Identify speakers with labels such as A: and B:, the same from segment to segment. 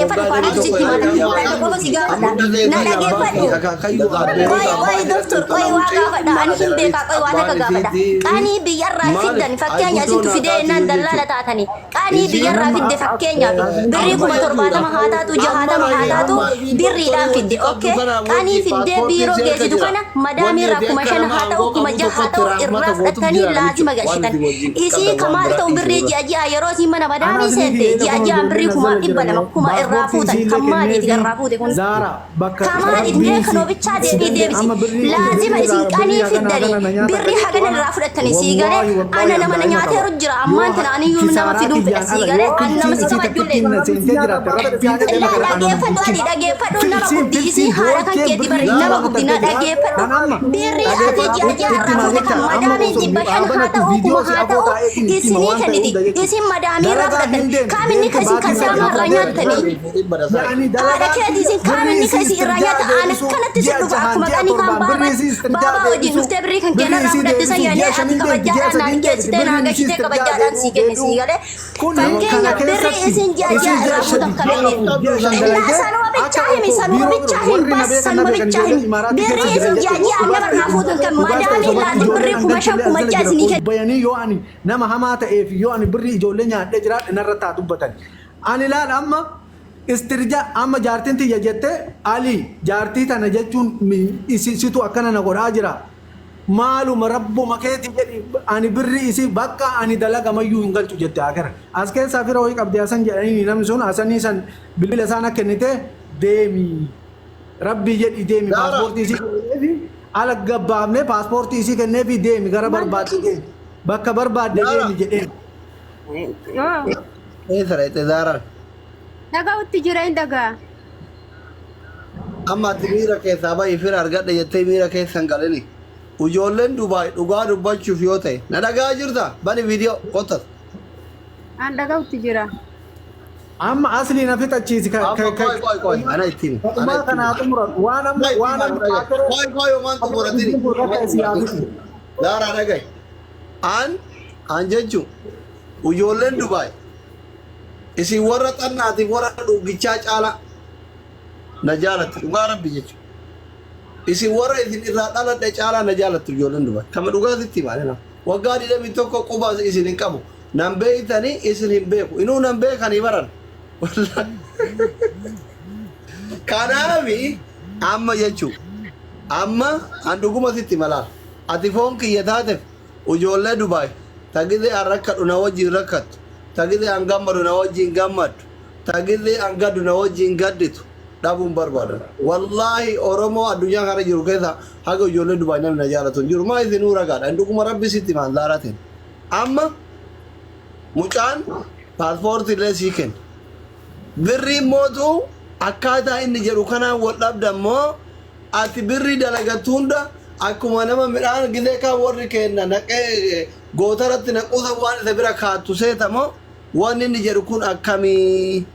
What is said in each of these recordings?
A: Dhaggeeffadhu kaanatu sitti himaa takka qofa si gaafadha. Na dhaggeeffadhu. Qoy qoy doktor, qoy waa gaafadha. Ani hin beekaa, qoy waa takka gaafadha. Qanii biyyarraa fiddan, fakkeenya isintu fidee jennaan dallaala taatanii. Qanii biyyarraa fidde, fakkeenyaaf birrii 70,000 haa taatu, 60 haa taatu, birriidhaan fidde. Okay. Qanii fiddee biiroo geessitu kana madaamiirraa 5,000 haa ta'u, 6,000 haa ta'u irraa fudhattanii laazima galchitan. Isii ka maal ta'u, birrii ji'a ji'a yeroo isiin mana madaamii seente ji'a ji'aan birrii 2,200 10,000 irraa fuutan, kan maaliiti irraa fuute kun? Ka maaliif mee kan obichaa deebii deebisi. Laazima isin qanii fiddanii birrii hagana irraa fudhattanii, sii galee? Ana nama na nyaateeru jira, ammaan tana aniyyuu nama fiduun fedha, sii galee? Ani nama si kabajjullee. Laa, dhageeffadhu, ati dhageeffadhu, nama guddi isii haadha kan keeti bari, nama guddi na dhageeffadhu. Birrii ati ji'a ji'a irraa fuute kan madaamiin 500 haa ta'u, 1,000 haa ta'u isinii kenniti, isin madaamii irraa fudhattan, kaaminni ka isin kaddaamaa irraa nyaattanii haadha keeti, isin kaaminni ka isin irraa nyaata. Ana kanatti si dhufa, akkuma qanii kaan baabaa baabaa wajjin dhuftee birrii kan kenna irraa fudhatte san yaadee, ati kabajjaadhaan naa liqeessitee naa gashitee, kabajjaadhaan sii kenne, sii galee? Fakkeenya birrii isin ji'a ji'a irraa fuutan kabenne. Laa, sanuma bichaa himi, sanuma bichaa himi, bas sanuma bichaa himi. Birrii isin ji'a ji'a nama irraa fuutan kan madaamii laazim birrii 5,000, 6,000 isinii kenna.
B: Bayanii yoo ani nama hamaa ta'eef, yoo ani birrii ijoollee nyaadhee jiraadhe, narra taa dubbatan. Ani laal, amma istirja, amma jaartiin tiyya jette, Ali jaartii tana jechuun situ akkana na godhaa jira. Maaluma rabbuma keeti jedhi, ani birrii isii bakka ani dalagamayyuu hin galchu jette akira. As keessaa fira wayii qabdi Hasan jedhanii, namni sun Hasanii san bilbila isaan akka kennite, deemi. Rabbii jedhi deemi, paaspoortii isii kenneefi, ala gabbaafnee paaspoortii isii kenneefi, deemi, gara barbaadde deemi. Bakka barbaadde deemi jedheen.
C: Eessa dhaqxe Zaaraan?
D: Dhaga'utti jira, hin dhagaa.
C: Amma ati miira keessaa bahi, fira argadhe jettee miira keessa hin galini. Ijoolleen Dubaay dhugaa dubbachuuf yoo ta'e, na dhagaa jirta, bani viidiyoo kottas.
D: An dhaga'utti jira.
B: Amma asli na fixachiisi ka
C: Amma
B: ka
C: qoy qoy qoy, ana ittiin ana
B: Dhumaa
C: ittiin
B: kanaa xumuran waan amma
C: Ana ittiin
B: waan amma
C: dhagaye. Qoy qoy, homaan xumuratini. Zaaraa, dhagaye. An jechuun ijoolleen Dubaay isin warra xannaatiif warra dhuggichaa caalaa na jaalatti, dhugaa rabbi jechuudha. Isin warra isin irraa dhaladhe caalaa na jaalattu ijoolleen Dubaay. Kama dhugaa sitti himaa nama. Waggaa 21 quba isin hin qabu. Nan beeytanii, isin hin beeku. Inuu nan beekanii baran. Kanaafi amma jechuun amma an dhuguma sitti malaal. Ati foon kiyya taateef ijoollee Dubaay ta gizee an rakkadhu na wajjin rakkattu, ta gizee an gammadu na wajjin gammaddu, ta gizee an gaddu na wajjin gadditu dhabuun barbaadan. Wallaahi, Oromoo addunyaa kana jiru keessa haga ijoollee Dubaay namni na jaalatu hin jiru. Maa isinuu ragaadha. Hin dhuguma rabbi sitti himaan zaaratiin. Amma mucaan paaspoortii illee sii kenna. Birriin mootu akkaataa inni jedhu kanaan wal dhabda immoo, ati birrii dalagattu hunda akkuma nama midhaan gizee kaan warri kenna naqee gootaratti naquusa waan isa bira kaattu seeta moo, wanni inni jedhu kun akkamii?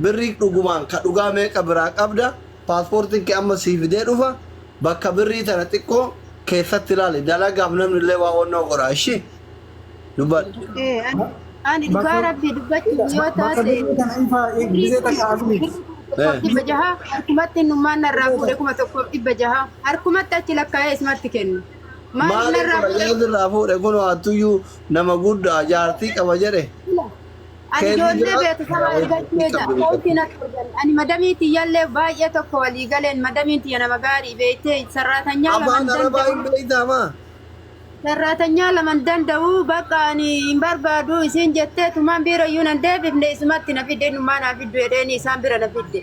C: Birrii dhugumaan ka dhugaa meeqa biraa qabda? Paaspoortiin kee amma sii fidee dhufa, bakka birrii tana xiqqoo keessatti ilaali, dalagaaf namni illee waa wannoo godha, ishi dubbadhu.
D: Ani dhugaa rabbii dubbachuuf yoo
B: Bakka
D: taate
B: birrii kana ifa gisee takka asli.
D: 1,600 harkumatti innummaan narraa fuudhe, 1,600 harkumatti achi lakkaa'ee isumatti kennu. Maaliif
C: Maaliif
D: narraa fuudhe?
C: fudhate irraa fuudhe? Kun hattuyyuu nama guddaa jaartii qaba jedhe.
D: Ani
C: Keetii
D: ijoollee
C: jira.
D: beeku sama argachuu eega akkaawuntiin akka argan. Ani madamii tiyyallee baay'ee tokko walii galeen, madamiin tiyya nama gaarii beektee sarraatanyaa
C: Afaan
D: laman
C: Arabaa hin
D: danda'u.
C: beektaa maa?
D: Sarraatanyaa laman danda'u, bakka ani hin barbaadu isiin jettee tumaan biiroyyuu nan deebifne, isumatti na fidde, innummaa naa fiddu jedheeni isaan bira na fidde.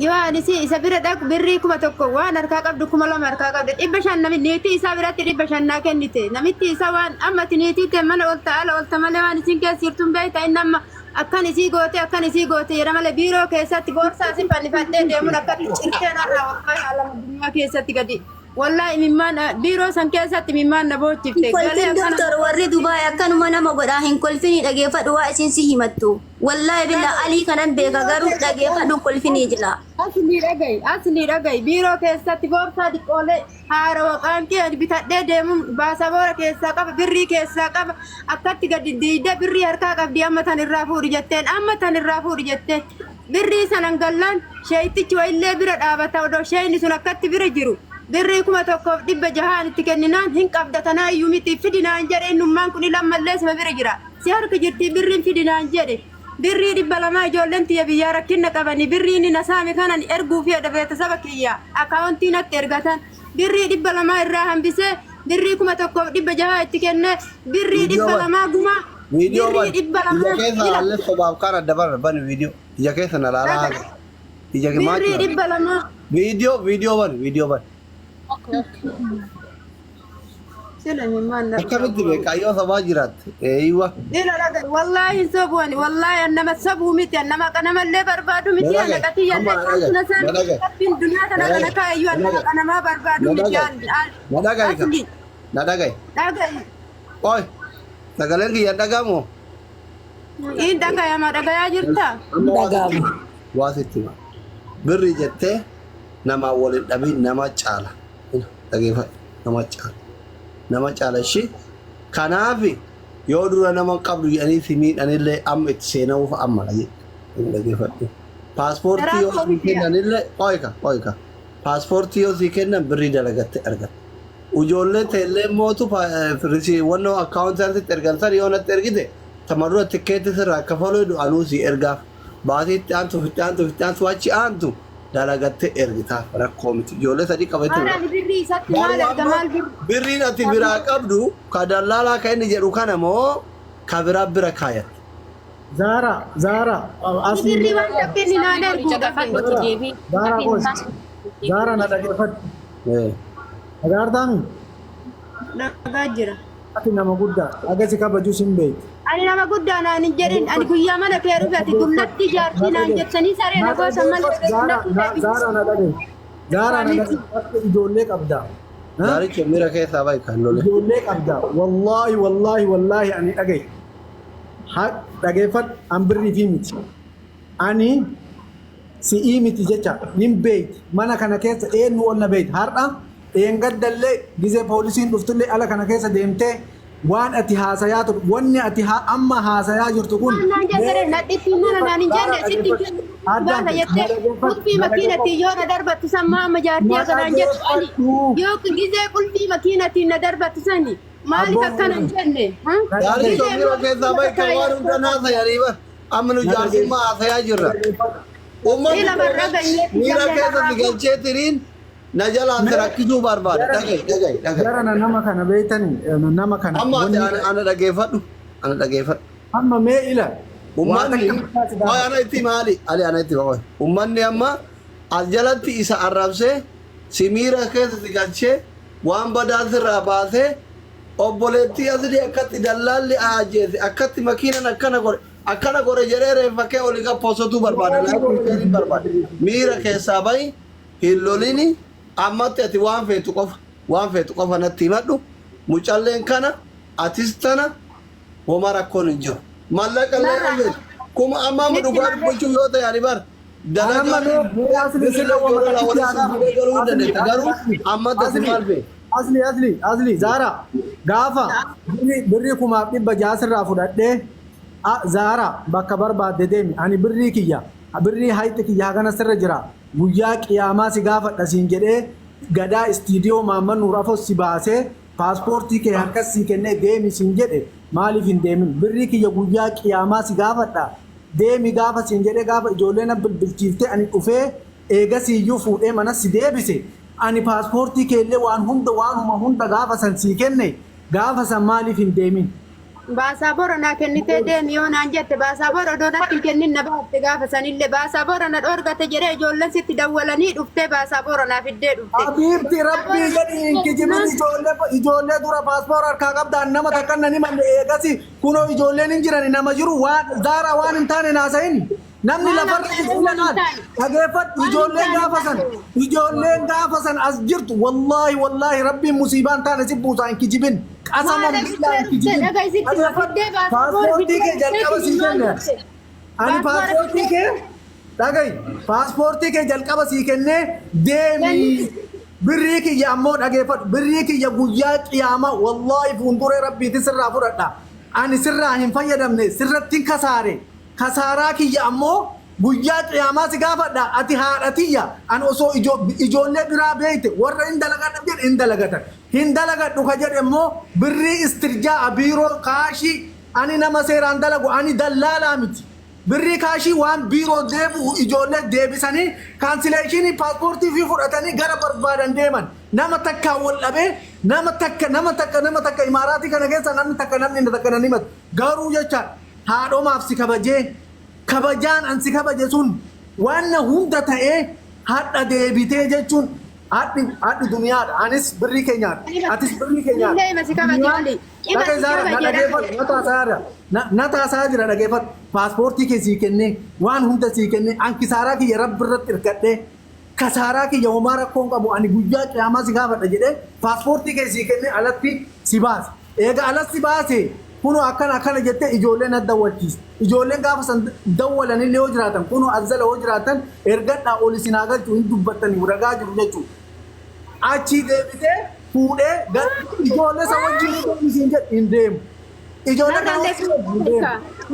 D: Yoo ani si isa bira dhaqu birrii 1,000 waan harkaa qabdu, 2,000 harkaa qabdu, 500 nami niitii isaa biratti 500 naa kennite. Namitti isa waan amma ati niitii tee mana olta ala olta malee waan isin keessa jirtu hin beekta, inni amma akkan isii goote, akkan isii goote jedha malee, biiroo keessatti boorsaa si fannifadhee deemuun akkatti cirtee narraa, wallaahi alam addunyaa keessatti gadi, wallaahi imimmaan biiroo san keessatti imimmaan na boochifte galee
A: Kolfin
D: akkana.
A: doktor, warri Dubaay akkanuma nama godhaa, hin kolfinii, dhageeffadhu waa isin si himattu. Wallaahi billaa alii kanan beeka, garuu dhageeffadhu, kolfinii jira.
D: Asli dhagayi, asli dhagayi, biiroo keessatti boorsaa diqqoolee haarawa qaanqee ani bitadhee deemuun baasaboora keessaa qaba, birrii keessaa qaba, akkatti gadi diidee birrii harkaa qabdi, amma tan irraa fuudhi jetteen, amma tan irraa fuudhi jetteen. Birrii sanan gallaan sheeytichi wayillee bira dhaabata odoo sheeyni sun akkatti bira jiru. Birrii 1600 itti kenninaan hin qabda tanaa iyyuu miti fidinaan jedhe innummaan kun lammallee sima bira jira. Si harka jirti birriin fidinaan jedhe. Birrii 200 ijoolleen tiyya biyyaa rakkinna qabani birrii inni na saame kanan erguu fi beetasaba kiyya akkaawuntii natti ergatan. Birrii 200 irraa hambisee birrii 1600 itti kenne birrii
C: Viidiyoo
D: dhibba
C: ban.
D: lamaa gumaa
C: Viidiyoo
D: birrii
C: ban.
D: dhibba
C: Ija
D: lamaa
C: keessa
D: ila
C: allee sobaaf kan adda bara bani viidiyoo. Ija keessa na laalaa haala. Ija maa
D: birrii
C: jira.
D: 200.
C: Viidiyoo viidiyoo ban viidiyoo ban.
D: Sila mimmaan na
C: Akkamitti beekaa yoo sobaa jiraatte? Eeywa.
D: Ila dhaga wallahi hin sobu ani wallahi an nama sabuu miti an nama qanamallee barbaadu miti
C: Na
D: an
C: dhagaye.
D: qatiyya
C: Amma na dhagaye.
D: na
C: Na dhagaye.
D: rabbiin duniyaa
C: Na
D: tana kana
C: dhagaye.
D: kaayyuu
C: Na
D: an nama
C: dhagaye.
D: qanamaa barbaadu
C: Na
D: miti
C: dhagaye.
D: an
C: Na dhagaye ka.
D: asli
C: Na dhagaye.
D: dhagaye.
C: Oy. Sagaleen kiyya dhagamoo?
D: In dhagayama dhagayaa jirta.
C: Amma waa sitti
E: Dhaga'ama.
C: hima. Waa sitti hima. Birri jettee namaa waliin dhabiin nama caala. Dhageeffadhu. Nama caala. Nama caala ishii. Kanaaf yoo dura nama hin qabdu jedhanii si miidhanillee amma itti seenamuuf amma dhageeffadhu. Paaspoortii yoo
D: Rakkoo
C: sii
D: miti.
C: kennanillee qoyka qoyka. Paaspoortii yoo sii kennan birrii dalagatte argatta. Ijoollee teellee mootu wannoo akkaawuntaantitti ergan san yoo natti ergite tama dura tikkeetti sirraa kafaluu anuu sii ergaaf. Baatii itti aantu itti aantu itti aantu achi aantu dalagatte ergitaaf rakkoo miti. Ijoollee sadii qabatte.
D: Maal ani birrii isatti maal
C: Garuu
D: erga
C: amma
D: maal birrii.
C: birriin ati biraa qabdu ka dallaalaa ka inni jedhu kana moo ka biraa bira kaayatte.
B: Zaara, Zaara, asli
D: Birrii waan dhabbiin naan erguu dhabe.
B: Zaara qoos. Zaara na dhageeffadhu. Agaartaami?
D: Dhagaa jira.
B: Ati nama guddaa. Agasi kabajuu sin beektu.
D: Ani nama guddaa naan hin jedhin ani guyyaa mana kee dhufe ati dullatti jaartii naan jettanii saree na goosan malee
B: Zaara,
D: dullatti
B: Zaara na dhagaye. Zaara na dhagaye. Ati ijoollee qabda. Ha?
C: Gaaricha miira keessaa bahi kan lole.
B: Ijoollee qabda. Wallaahi, wallaahi, wallaahi ani dhagaye. Ha dhageeffadhu an birrii fi miti. Ani si'ii miti jecha hin beekti. Mana kana keessa eenyu ol na beekti. Har'a dheengaddallee gizee poolisiin dhuftullee ala kana keessa deemtee waan ati haasayaa turte wanni ati amma haasayaa jirtu kun
D: Naan jette nadhitti mana naan hin jenne sitti baasa jettee qulfii makiinatti yoo na darbattu san maama jaartii akka naan jettu ani yoo gizee qulfii makiinatti na darbattu sani maaliif akkana hin jenne?
C: Gaaricha miira keessaa bahi kan waan hunda naasayanii bar. Amma nu jaarsummaa haasayaa jirra. Uummanni
D: Ila barra ganyee
C: miira keessa si galchee tiriin na jalaan si rakkisuu barbaada. Dhagaye dhagaye dhagaye.
B: Jarana nama kana beektani nama kana
C: Amma ati
B: wanni
C: ana dhageeffadhu. Ana dhageeffadhu.
B: amma mee ila
C: Uummanni oy ana itti maali? Ali ana itti oy. Uummanni amma as jalatti isa arrabsee si miira keessa si galchee waan badaa sirraa baasee obboleettii asii akkatti dallaalli ajjeese akkatti makiinan akkana godhe jedhee reeffa kee olii qopheessotu barbaada. Laayikii barbaada. Miira keessaa bahi hin lolini ammatti ati waan feetu qofa natti himadhu. Mucalleen kana atis tana homa rakkoon hin jiru. Mallaqa illee hin kuma amma amma dhugaa dubbachuu yoo ta'e ani bar
B: Amma mee asli sirra
C: galuu dandeetta garuu ammatti ati maal feete?
B: Asli asli asli Zaara gaafa birrii 1600 sirraa fudhadhee Zaara bakka barbaadde deemi ani birrii kiyya birrii hayxi kiyya hagana sirra jira guyyaa qiyaamaa si gaafadha siin jedhee gadaa istiidiyoo Maamman Nuur Afos si baasee paaspoortii kee harkas sii kennee deemi siin jedhe maaliif hin deemin birrii kiyya guyyaa qiyaamaa si gaafadha deemi gaafa siin jedhee gaafa ijoollee na bilbilchiiftee ani dhufee eegasiiyyuu fuudhee mana si deebise ani paaspoortii keellee waan hunda waanuma hunda gaafa san sii kenne gaafa san maaliif hin deemin.
D: Baasaa bora naa kennitee deemi yoo naan jette baasaa bora odoo natti hin kennin na baatte gaafa sanillee baasaa bora na dhoorgate jedhee ijoolleen sitti dawwalanii dhuftee baasaa bora naa fiddee dhufte.
B: Habiibti rabbii jedhi hin kijibin ijoollee ijoollee dura paaspoora harkaa qabdaan nama takka nan himanne eegasi kunoo ijoolleen hin jiran nama jiru waan Zaara waan hin taane naasayin namni
D: Maal
B: lafarra
D: akka
B: jiru
D: waan hin
B: ilalaan
D: taane?
B: dhageeffadhu
D: Waan hin
B: ijoolleen
D: taane
B: gaafa san
D: taate.
B: ijoolleen gaafa san as jirtu wallaahi wallaahi rabbiin musiibaan taane si buusaa hin kijibin qasaman
D: Maal
B: billaa hin
D: dhufte
B: kijibin
D: dhagaa isitti
B: dhageeffadhu
D: fiddee baasaa bora
B: paaspoortii
D: fiddee
B: kee jalqaba
D: dhuftee
B: sii
D: maal
B: kenne
D: dhufte?
B: ani
D: Baasaa bora
B: paaspoortii
D: fiddee
B: kee dhagayi paaspoortii kee jalqaba sii kennee deemi birrii kiyya ammoo dhageeffadhu birrii kiyya guyyaa qiyaamaa wallaahi fuulduree rabbiiti sirraa fudhadha ani sirraa hin fayyadamne sirratti hin kasaare kasaaraa kiyya ammoo Guyyaa qiyaamaa si gaafadha. Ati haadha tiyya. An osoo ijoollee biraa beeyte warra hin dalagadha jedhe hin dalagatan. Hin dalagadhu ka jedhe immoo birrii istirjaa biiroo kaashii ani nama seeraan dalagu ani dallaalaa miti. Birrii kaashii waan biiroo deebi'u ijoollee deebisanii cancellation paaspoortii fi fudhatanii gara barbaadan deeman. Nama takkaan wal dhabee nama takka nama takka nama takka imaaraatii kana keessa namni takka namni takka nan himatu. Garuu jecha haadhomaaf si kabajee kabajaan an si kabaje sun waan hunda ta'ee hadha deebitee jechuun hadhi hadhi duniyaadha. Anis birrii keenyaadha. Atis birrii keenyaadha.
D: Illee ima si kabaje oli. Ima
B: Dhaqee
D: si
B: Zaara, na
D: kabaje
B: dhageeffadhu, na taasaa jira. Na taasaa jira dhageeffadhu. Paaspoortii kee sii kennee, waan hunda sii kennee, an kisaaraa kiyya rabbi irratti hirkadhee, kasaaraa kiyya homaa rakkoo hin qabu, ani guyyaa qiyaamaa si gaafadha jedhee paaspoortii kee sii kennee alatti si baase. Eega alatti si baase kunoo akkana akkana jettee ijoolleen na dawwachiise. Ijoolleen gaafa san dawwalanillee yoo jiraatan kunoo azzala yoo jiraatan ergadhaa ol isin haa galchu hin dubbattanii ragaa jiru jechuudha. Achii deebitee fuudhee ijoollee isa wajjin deemu isiin jedhu hin deemu. Ijoollee kana wajjin hin deemu.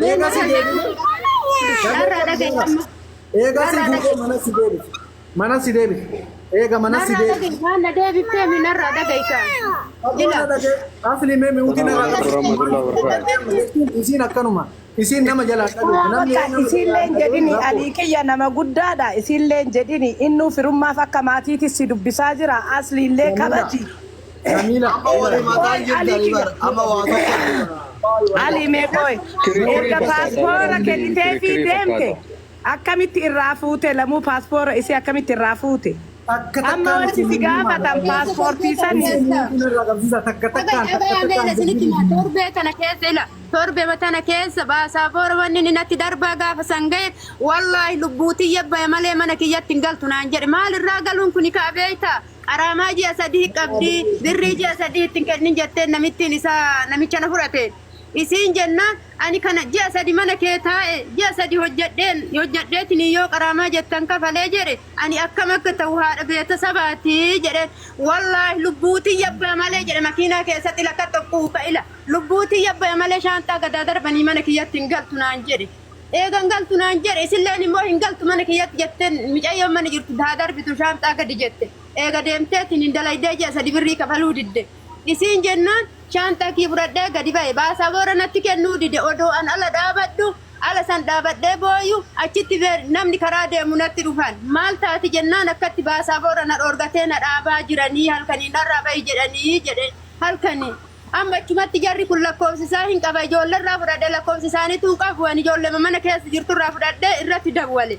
B: Eegas deebitee
D: Narraa dhagaye amma.
B: eegas fuudhee mana si deebise. Mana si deebise. Eega mana si
D: Narraa
B: deebise.
D: dhagaye. Waan na deebiftee mi narraa dhagaye kaa. Ila.
B: Asli mee mi'uuti narraa
E: Warahmatullahi.
B: Isiin akkanuma. Isiin nama jalaa dhageessu. Namni
F: Bakka isiillee hin jedhini alii kiyya nama guddaadha isiillee hin jedhini innuu firummaaf akka maatiitis si dubbisaa jira asliillee kabaji.
B: Jamiila.
C: Amma warri mataan jirtanii bara amma waa tokko
F: Ali mee qoy erga paaspoora kenniteefii deemte akkamitti irraa fuute lamuu paaspoora isii akkamitti irraa fuute?
B: Takka
F: Amma
B: takkaan
F: wanti si gaafatan paaspoortii sani.
B: irraa qabsiisa takka takkaan
D: Dhagaye
B: takka
D: dhagaye
B: takkaan.
D: isinitti himaa torbee tana keessa ila torbee tana keessa baasaa boora wanni inni natti darbaa gaafa san ga'e wallaahi lubbuutii yabbaye malee mana kiyyatti hin galtu naan jedhe maalirraa galuun kuni kaa beeyta qaraamaa ji'a sadii qabdii birrii ji'a sadii ittiin kennin jettee namittiin isaa namicha na fudhate. Isiin jennaan ani kana ji'a sadi mana kee taa'e ji'a sadi hojjedheen hojjedheetiin yoo qaraamaa jettan kafalee jedhe ani akkam akka ta'u haadha beeta sabaati jedhe wallaahi lubbuutii yabbaa malee jedhe makiinaa keessatti lakka tokkuufa ila lubbuutii yabbaa malee shaanxaa gadaa darbanii mana kiyyatti hin galtu naan jedhe. Eegan galtu naan jedhe isilleen immoo hin galtu mana kiyyatti jetteen micayyoon mana jirtu daa darbitu shaanxaa gadi jette. Eega deemteetiin hin dalaydee ji'a sadi birrii kafaluu didde. Isiin jennaan shaanxaa kii fudhadhee gadi ba'e baasaa boora natti kennuu dide odoo an ala dhaabadhu ala san dhaabadhee booyu achitti namni karaa deemu natti dhufan maal taati jennaan akkatti baasaa boora na dhoorgatee na dhaabaa jiranii halkanii narraa bahi jedhanii jedhe halkanii. Amma achumatti jarri kun lakkoofsisaa hin qaba ijoolleerraa fudhadhee lakkoofsi isaaniitu hin qabu ani ijoollee mana keessa jirturraa fudhadhee irratti dawwale.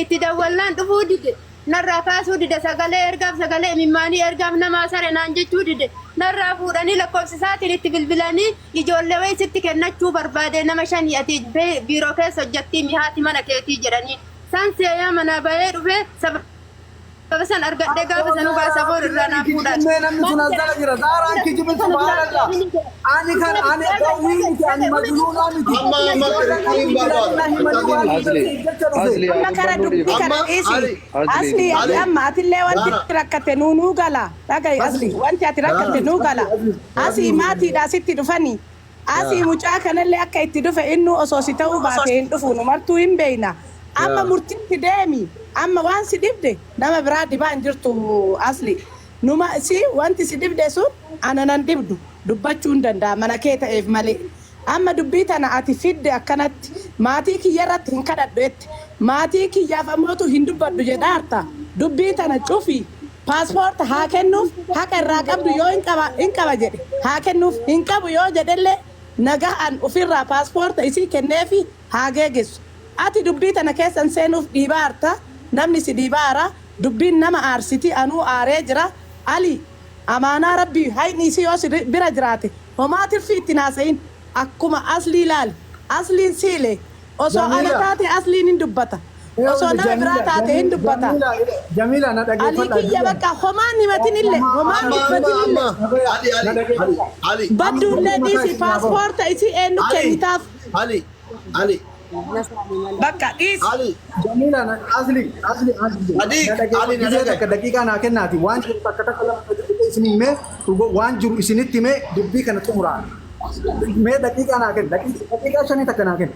D: Itti dawwallaan dhufuu dide narraa kaasuu dide sagalee ergaaf sagalee imimmaanii ergaaf namaa sare naan jechuu dide narraa fuudhanii lakkoofsi isaatiin itti bilbilanii ijoollee wayii sitti kennachuu barbaade nama shanii ati biiroo keessa hojjettii mihaati mana keetii jedhanii san seeyaa manaa bahee dhufee sababa san argadhee gaafa sanuu baasaa boor irraa naa fuudhan.
B: Kijibnee namni sun as jala jira. Zaaraan kijibin subhaanallah. Ani kan ani gawwii miti ani majnuunaa miti.
C: Amma amma kirikiriin barbaada.
E: Asli asli
F: Amma kara dubbii kana
C: Amma,
F: dhiisi.
C: Ali,
F: Asli ati
C: Ali.
F: amma atillee wanti
C: Zaara.
F: rakkate nuu gala. Dhaga'i asli wanti ati rakkate nuu gala. Asii maatiidha asitti dhufani. Asii mucaa kanallee akka itti dhufe innu osoo si ta'uu baate hin dhufu nu martuu hin beeyna. Amma murtiitti deemi. Amma waan si dhibde nama biraa dhibaa hin jirtu asli. Numa si wanti si dhibde sun ana nan dhibdu dubbachuu hin danda'a mana kee ta'eef malee. Amma dubbii tana ati fidde akkanatti maatii kiyya irratti hin kadhadhu jette maatii kiyyaaf ammootu hin dubbadhu jedhaarta dubbii tana cufi paaspoorta haa kennuuf haqa irraa qabdu yoo hin qaba hin qaba jedhe haa kennuuf hin qabu yoo jedhellee nagahaan ofirraa paaspoorta isii kenneefi haa geegessu ati dubbii tana keessan seenuuf dhiibaarta namni si dhiibaara dubbiin nama aarsiti anuu aaree jira ali amaanaa rabbii hayni isii yoo si bira jiraate homaa tirfii itti haasa'in akkuma aslii ilaali asliin siile osoo ana
B: Jamiila.
F: taate asliin hin dubbata osoo nama biraa taate hin dubbata
B: Jamiila na
F: alii
B: dhageeffadha.
F: kiyya bakka homaan himatin illee homaan
C: Amma amma
F: dubbatin illee
C: amma Ali Ali Ali Ali
F: badduullee dhiisi paaspoorta isii eenyu
C: Ali
F: kennitaaf
C: Ali Ali
F: bakka dhiisi
C: Ali
B: Jamiila na asli asli asli.
C: Adi,
B: Na dhageeffadhu.
C: Ali, na
B: Gisee
C: dhagaye.
B: takka daqiiqaa naa kennaati. Waan jiru takka takka lama sadii isin himee waan jiru isinitti himee dubbii kana xumuraa. Mee daqiiqaa naa kenni. Daqiiqaa shanii takka naa kenni.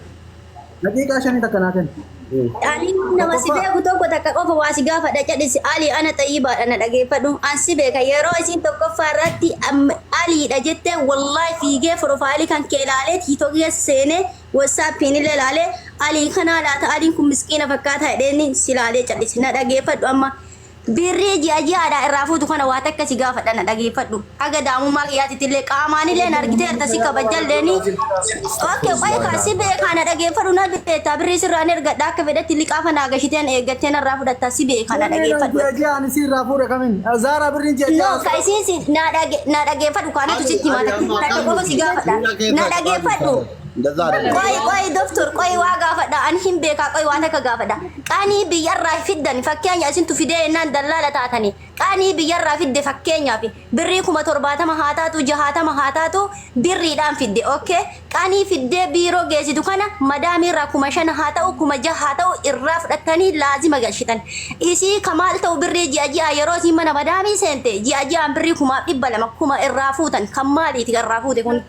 B: Daqiiqaa shanii takka naa kenni.
A: Ani nama si
B: Tokkoffaa.
A: beeku tokko takka qofa waa si gaafadha cadhisi. Ali ana xayyibaadha na dhageeffadhu. An si beeka yeroo isiin tokkoffaa irratti Aliidha jettee wallaahi fiigee profaayilii kan kee ilaalee TikTok keessa seenee WhatsAppiin illee ilaalee Alii kanaa laata, Aliin kun miskiina fakkaataa jedheen si ilaalee cadhisi, na dhageeffadhu. Amma birrii ji'a ji'aadha irraa fuutu kana waa takka si gaafadha, na dhageeffadhu. Haga daa'imummaa kiyyaatitti illee qaamaan illee na argiteerta, si kabajalleeni. Okay, qoy kaa si beekaa, na dhageeffadhu. Na beektaa, birrii sirraan ergadha, akka fedhetti liqaafa naa gashiteen eeggattee narraa fudhatta, si beekaa, na dhageeffadhu.
B: Ji'a ji'a ani si irraa fuudhe kamiin? Zaaraa, birriin ji'a
A: No,
B: ji'a.
A: ka isiin si na dhageeffadhu, kaanatu sitti hima, takka qofa si gaafadha. Na dhageeffadhu. Qoy qoy doktor, qoy waa gaafadha, ani hin beekaa, qoy waan takka gaafadha. Qaanii biyyarraa fiddan, fakkeenya isintu fidee jennaan dallaala taatanii. Qaanii biyyarraa fidde, fakkeenyaaf birrii 70,000 haa taatu, 60 haa taatu, birriidhaan fidde, okay. Qaanii fiddee biiroo geessitu kana madaamiirraa 5,000 haa ta'u, 6,000 haa ta'u irraa fudhattanii laazima galchitan. Isii kamaal ta'u birrii ji'a ji'a yeroo isiin mana madaamii seente ji'a ji'aan birrii 1,200 kuma irraa fuutan, kan maaliiti irraa fuute kun?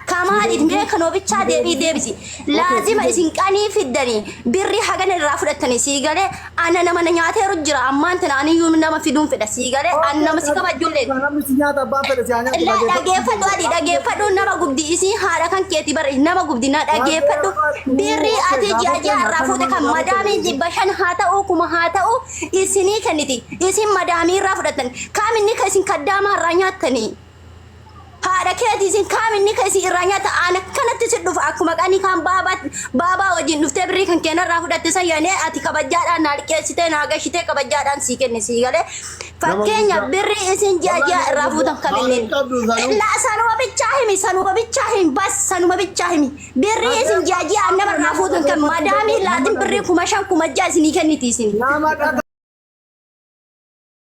A: Kamaaliif mee kan obichaa deebii deebisi. Laazima isin qanii fiddanii birrii hagana irraa fudhattanii, sii galee, ana nama na nyaateeru jira, ammaan tana aniyyuu nama fiduun fedha, sii galee, an nama si kabajjullee.
B: Namni si nyaata, abbaan fedhe si haa nyaatu.
A: La dhageeffadhu, ati dhageeffadhu, nama gubdi isiin haadha kan keeti bare, nama gubdi, na dhageeffadhu. Birrii ati ji'a ji'a irraa fuute kan madaamiin 500 haa ta'u, 1,000 haa ta'u isinii kenniti. Isin madaamii irraa fudhattan. Kaaminni ka isin kaddaamaa irraa nyaattanii? Haadha keeti isin kaaminni ka isin irraa nyaata? Ana kanatti si dhufa, akkuma qanii kan baabaa baabaa wajjin dhuftee birrii kan keenarraa fudhatte san yaanee ati kabajjaadhaan naa liqeessitee naa gashitee kabajjaadhaan sii kenne, sii galee. Fakkeenya birrii isin ji'a ji'a irraa fuutan kaminni? La sanuma bichaa himi, sanuma bichaa himi, bas sanuma bichaa himi. Birrii isin ji'a ji'a nama irraa fuutan kan madaamii laatin birrii 5,000 6,000 isinii kenniti isin.
B: Nama dhaga.